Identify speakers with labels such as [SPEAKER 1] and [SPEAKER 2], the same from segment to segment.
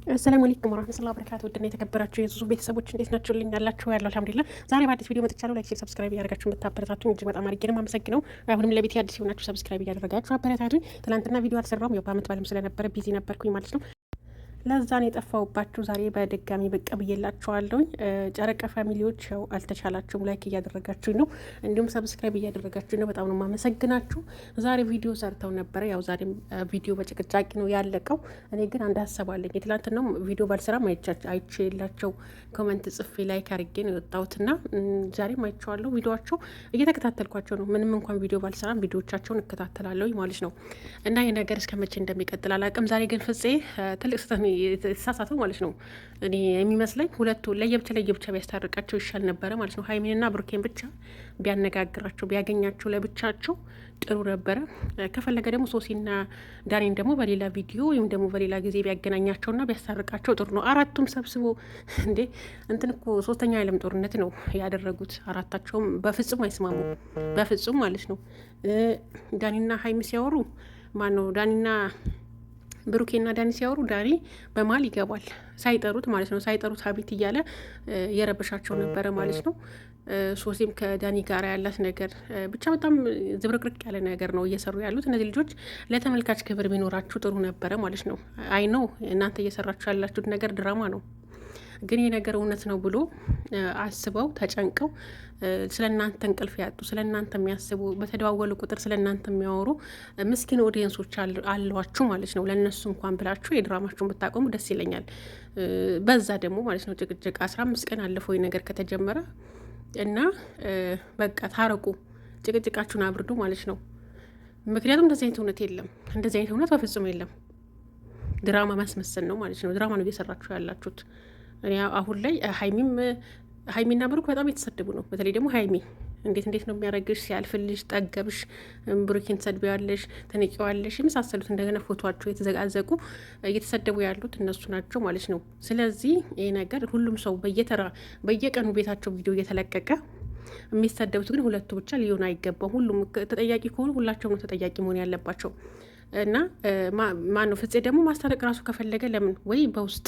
[SPEAKER 1] السلام عليكم ورحمة الله وبركاته። ውድና የተከበራችሁ የዙዙ ቤተሰቦች እንዴት ናችሁ? ልኝ ያላችሁ ያለው الحمد لله። ዛሬ በአዲስ ቪዲዮ መጥቻለሁ። like፣ share፣ subscribe እያደረጋችሁ የምታበረታቱኝ እጅግ በጣም አድርጌ ነው የማመሰግነው። አሁንም ለቤት አዲስ የሆናችሁ subscribe እያደረጋችሁ አበረታቱኝ። ትናንትና ቪዲዮ አልሰራሁም፣ ያው በአመት በዓልም ስለነበረ busy ነበርኩኝ ማለት ነው። ለዛ ነው የጠፋሁባችሁ። ዛሬ በድጋሚ ብቅ ብዬላችኋለሁኝ። ጨረቃ family ዎች ያው አልተቻላችሁም፣ like እያደረጋችሁ ነው፣ እንዲሁም subscribe እያደረጋችሁ ነው። በጣም ነው የማመሰግናችሁ። ዛሬ ቪዲዮ ሰርተው ነበረ። ያው ዛሬም ቪዲዮ በጭቅጭቅ ነው ያለቀው። እኔ ግን አንድ ሀሳብ አለኝ። የትላንትናው ቪዲዮ ባልሰራም አይቼላቸው comment ጽፌ like አድርጌ ነው የወጣሁትና ዛሬም አይቼዋለሁ። ቪዲዮቸው እየተከታተልኳቸው ነው። ምንም እንኳን ቪዲዮ ባልሰራም ቪዲዮቻቸውን እከታተላለሁ ማለት ነው። እና ይህ ነገር እስከ መቼ እንደሚቀጥል አላውቅም። ዛሬ ግን ፍፄ ትልቅ ስህተት የተሳሳተው ማለት ነው። እኔ የሚመስለኝ ሁለቱ ለየብቻ ለየብቻ ቢያስታርቃቸው ይሻል ነበረ ማለት ነው። ሀይሚንና ብሩኬን ብቻ ቢያነጋግራቸው ቢያገኛቸው ለብቻቸው ጥሩ ነበረ። ከፈለገ ደግሞ ሶሲና ዳኒን ደግሞ በሌላ ቪዲዮ ወይም ደግሞ በሌላ ጊዜ ቢያገናኛቸውና ቢያስታርቃቸው ጥሩ ነው። አራቱም ሰብስቦ እንዴ እንትን እኮ ሶስተኛ የዓለም ጦርነት ነው ያደረጉት። አራታቸውም በፍጹም አይስማሙ፣ በፍጹም ማለት ነው። ዳኒና ሀይሚ ሲያወሩ ማነው ዳኒና ብሩኬና ዳኒ ሲያወሩ ዳኒ በመሀል ይገባል፣ ሳይጠሩት ማለት ነው። ሳይጠሩት አቤት እያለ እየረበሻቸው ነበረ ማለት ነው። ሶሲም ከዳኒ ጋር ያላት ነገር ብቻ በጣም ዝብርቅርቅ ያለ ነገር ነው እየሰሩ ያሉት እነዚህ ልጆች። ለተመልካች ክብር ቢኖራችሁ ጥሩ ነበረ ማለት ነው። አይ ነው እናንተ እየሰራችሁ ያላችሁት ነገር ድራማ ነው ግን ይህ ነገር እውነት ነው ብሎ አስበው ተጨንቀው ስለ እናንተ እንቅልፍ ያጡ፣ ስለ እናንተ የሚያስቡ፣ በተደዋወሉ ቁጥር ስለ እናንተ የሚያወሩ ምስኪን audience ኦች አሏችሁ ማለት ነው። ለእነሱ እንኳን ብላችሁ የድራማችሁን ብታቆሙ ደስ ይለኛል። በዛ ደግሞ ማለት ነው ጭቅጭቅ 15 ቀን አለፈው ነገር ከተጀመረ እና በቃ ታረቁ፣ ጭቅጭቃችሁን አብርዱ ማለት ነው። ምክንያቱም እንደዚህ አይነት እውነት የለም፣ እንደዚህ አይነት እውነት በፍጹም የለም። ድራማ ማስመሰል ነው ማለት ነው። ድራማ ነው እየሰራችሁ ያላችሁት። እኔ አሁን ላይ ሀይሚም ሀይሚና ብሩክ በጣም የተሰደቡ ነው። በተለይ ደግሞ ሀይሚ እንዴት እንዴት ነው የሚያደርግሽ? ሲያልፍልሽ ጠገብሽ፣ ብሩኬን ትሰድቢዋለሽ፣ ትንቂዋለሽ፣ የመሳሰሉት እንደገና ፎቶቸው የተዘጋዘቁ እየተሰደቡ ያሉት እነሱ ናቸው ማለት ነው። ስለዚህ ይህ ነገር ሁሉም ሰው በየተራ በየቀኑ ቤታቸው ቪዲዮ እየተለቀቀ የሚሰደቡት ግን ሁለቱ ብቻ ሊሆን አይገባም። ሁሉም ተጠያቂ ከሆኑ ሁላቸውም ነው ተጠያቂ መሆን ያለባቸው እና ማን ነው ፍፄ ደግሞ ማስታረቅ ራሱ ከፈለገ ለምን ወይ በውስጥ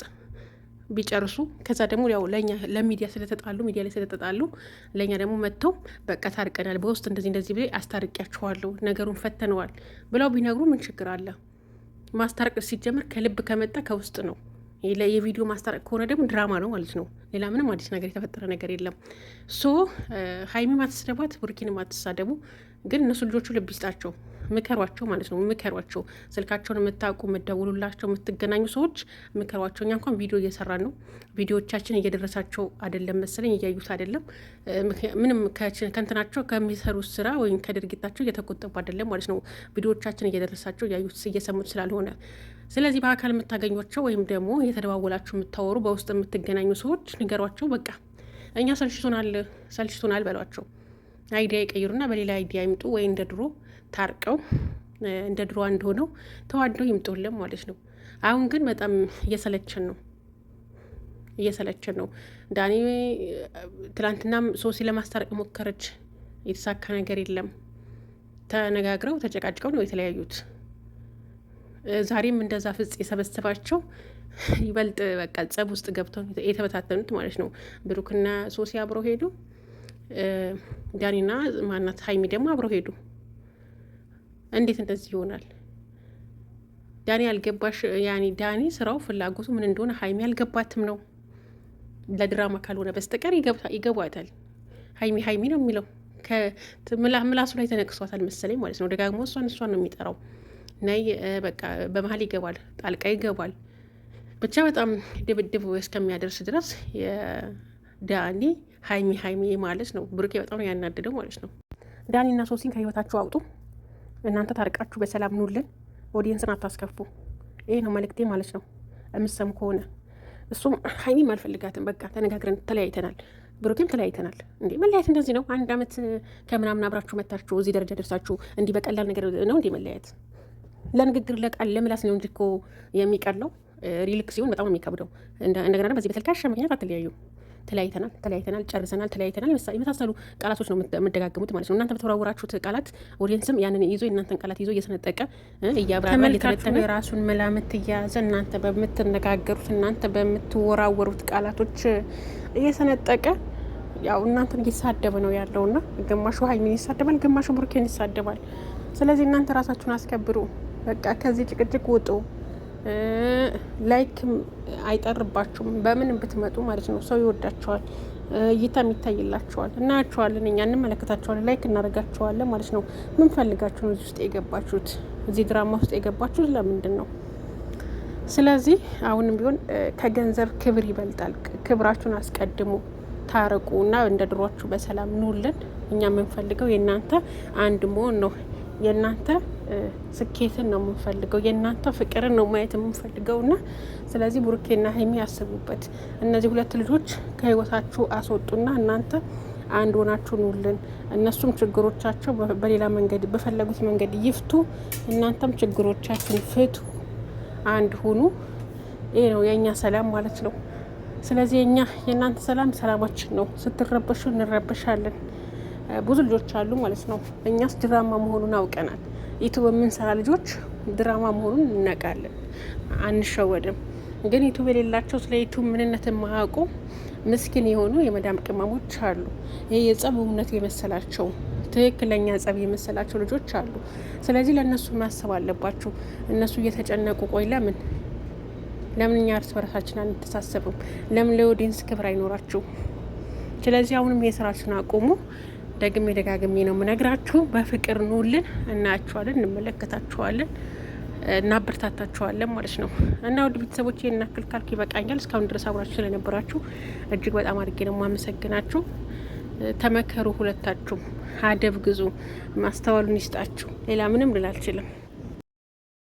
[SPEAKER 1] ቢጨርሱ ከዛ ደግሞ ያው ለኛ ለሚዲያ ስለተጣሉ ሚዲያ ላይ ስለተጣሉ ለእኛ ደግሞ መጥተው በቃ ታርቀናል፣ በውስጥ እንደዚህ እንደዚህ ብዬ አስታርቂያችኋለሁ፣ ነገሩን ፈተነዋል ብለው ቢነግሩ ምን ችግር አለ? ማስታረቅ ሲጀምር ከልብ ከመጣ ከውስጥ ነው። የቪዲዮ ማስታረቅ ከሆነ ደግሞ ድራማ ነው ማለት ነው። ሌላ ምንም አዲስ ነገር የተፈጠረ ነገር የለም። so ሀይሚ ማትስደቧት፣ ብሩኪን ማትሳደቡ፣ ግን እነሱ ልጆቹ ልብ ይስጣቸው። ምከሯቸው ማለት ነው። ምከሯቸው፣ ስልካቸውን የምታውቁ የምትደውሉላቸው፣ የምትገናኙ ሰዎች ምከሯቸው። እኛ እንኳን ቪዲዮ እየሰራን ነው። ቪዲዮቻችን እየደረሳቸው አይደለም መሰለኝ፣ እያዩት አይደለም። ምንም ከእንትናቸው ከሚሰሩት ስራ ወይም ከድርጊታቸው እየተቆጠቡ አይደለም ማለት ነው። ቪዲዮቻችን እየደረሳቸው እያዩት እየሰሙት ስላልሆነ ስለዚህ በአካል የምታገኟቸው ወይም ደግሞ እየተደዋወላችሁ የምታወሩ በውስጥ የምትገናኙ ሰዎች ንገሯቸው። በቃ እኛ ሰልችቶናል ሰልችቶናል በሏቸው። idea ይቀይሩና በሌላ idea ይምጡ ወይ እንደ ድሮ ታርቀው እንደ ድሮ አንድ ሆነው ተዋደው ይምጡልን ማለት ነው። አሁን ግን በጣም እየሰለቸን ነው እየሰለቸን ነው። ዳኒ ትላንትናም ሶሲ ለማስታረቅ ሞከረች፣ የተሳካ ነገር የለም። ተነጋግረው ተጨቃጭቀው ነው የተለያዩት። ዛሬም እንደዛ ፍጽ የሰበሰባቸው ይበልጥ በቃ ጸብ ውስጥ ገብተው የተበታተኑት ማለት ነው። ብሩክና ሶሲ አብረው ሄዱ። ዳኒና ማናት ሀይሚ ደግሞ አብረው ሄዱ። እንዴት እንደዚህ ይሆናል? ዳኒ አልገባሽ ያኒ ዳኒ ስራው ፍላጎቱ ምን እንደሆነ ሀይሚ አልገባትም ነው። ለድራማ ካልሆነ በስተቀር ይገባታል። ሀይሚ ሀይሚ ነው የሚለው ምላሱ ላይ ተነቅሷታል መሰለኝ ማለት ነው። ደጋግሞ እሷን እሷን ነው የሚጠራው። ናይ በቃ በመሀል ይገባል፣ ጣልቃ ይገባል። ብቻ በጣም ድብድብ እስከሚያደርስ ድረስ ዳኒ ሀይሚ ሀይሚ ማለት ነው። ብሩኬ በጣም ነው ያናደደው ማለት ነው። ዳኒና ሶሲን ከህይወታችሁ አውጡ። እናንተ ታርቃችሁ በሰላም ኑልን። ኦዲየንስን አታስከፉ። ይሄ ነው መልእክቴ ማለት ነው። የምትሰሙ ከሆነ እሱም ሀይሚም አልፈልጋትም፣ በቃ ተነጋግረን ተለያይተናል፣ ብሩኬም ተለያይተናል። እንዴ መለያየት እንደዚህ ነው? አንድ አመት ከምናምን አብራችሁ መታችሁ እዚህ ደረጃ ደርሳችሁ እንዲህ በቀላል ነገር ነው እንዲህ መለያየት? ለንግግር ለቃል ለምላስ ነው እንጂ እኮ የሚቀለው real ሲሆን በጣም ነው የሚከብደው። እንደገና በዚህ በተልካሻ ምክንያት አትለያዩ። ተለያይተናል፣ ተለያይተናል፣ ጨርሰናል፣ ተለያይተናል የመሳሰሉ ቃላቶች ነው የምደጋግሙት ማለት ነው። እናንተ በተወራወራችሁት ቃላት audience ም ያንን ይዞ የእናንተን ቃላት ይዞ እየሰነጠቀ እያብራራ እየተነተነ የራሱን መላምት እየያዘ እናንተ በምትነጋገሩት እናንተ በምትወራወሩት ቃላቶች እየሰነጠቀ ያው እናንተን እየተሳደበ ነው ያለውና ግማሹ ሀይሚን ይሳደባል፣ ግማሹ ብሩኬን ይሳደባል። ስለዚህ እናንተ ራሳችሁን አስከብሩ። በቃ ከዚህ ጭቅጭቅ ውጡ። Like አይጠርባችሁም በምንም ብትመጡ ማለት ነው። ሰው ይወዳቸዋል፣ እይታም ይታይላቸዋል። እናያቸዋለን፣ እኛ እንመለከታቸዋለን፣ like እናደርጋቸዋለን ማለት ነው። ምን ፈልጋችሁ ነው እዚህ ውስጥ የገባችሁት? እዚህ ድራማ ውስጥ የገባችሁት ለምንድን ነው? ስለዚህ አሁንም ቢሆን ከገንዘብ ክብር ይበልጣል። ክብራችሁን አስቀድሙ፣ ታረቁ እና እንደ ድሯችሁ በሰላም ኑልን። እኛ የምንፈልገው የእናንተ አንድ መሆን ነው። የእናንተ ስኬትን ነው የምንፈልገው፣ የእናንተ ፍቅርን ነው ማየት የምንፈልገው። እና ስለዚህ ብሩኬና ሀይሚ ያስቡበት። እነዚህ ሁለት ልጆች ከህይወታችሁ አስወጡና እናንተ አንድ ሆናችሁ ኑልን። እነሱም ችግሮቻቸው በሌላ መንገድ በፈለጉት መንገድ ይፍቱ፣ እናንተም ችግሮቻችሁን ፍቱ፣ አንድ ሁኑ። ይሄ ነው የእኛ ሰላም ማለት ነው። ስለዚህ የኛ የእናንተ ሰላም ሰላማችን ነው። ስትረበሹ እንረበሻለን። ብዙ ልጆች አሉ ማለት ነው። እኛስ ድራማ መሆኑን አውቀናል። YouTube የምንሰራ ልጆች ድራማ መሆኑን እናውቃለን፣ አንሸወድም። ግን YouTube የሌላቸው ስለ YouTube ምንነት የማያውቁ ምስኪን የሆኑ የመዳም ቅመሞች አሉ። ይህ የጸብ እውነት የመሰላቸው ትክክለኛ ጸብ የመሰላቸው ልጆች አሉ። ስለዚህ ለእነሱ ማሰብ አለባችሁ። እነሱ እየተጨነቁ ቆይ ለምን ለምን እኛ እርስ በራሳችን አንተሳሰብም? ለምን ለ audience ክብር አይኖራችሁ? ስለዚህ አሁንም የስራችን አቁሙ። ደግሜ ደጋግሜ ነው የምነግራችሁ። በፍቅር ኑልን፣ እናያችኋለን፣ እንመለከታችኋለን፣ እናበረታታችኋለን ማለት ነው። እና ውድ ቤተሰቦች ይህን ያክል ካልኩ ይበቃኛል። እስካሁን ድረስ አብራችሁ ስለነበራችሁ እጅግ በጣም አድርጌ ነው የማመሰግናችሁ። ተመከሩ፣ ሁለታችሁም አደብ ግዙ፣ ማስተዋሉን ይስጣችሁ። ሌላ ምንም ልል አልችልም።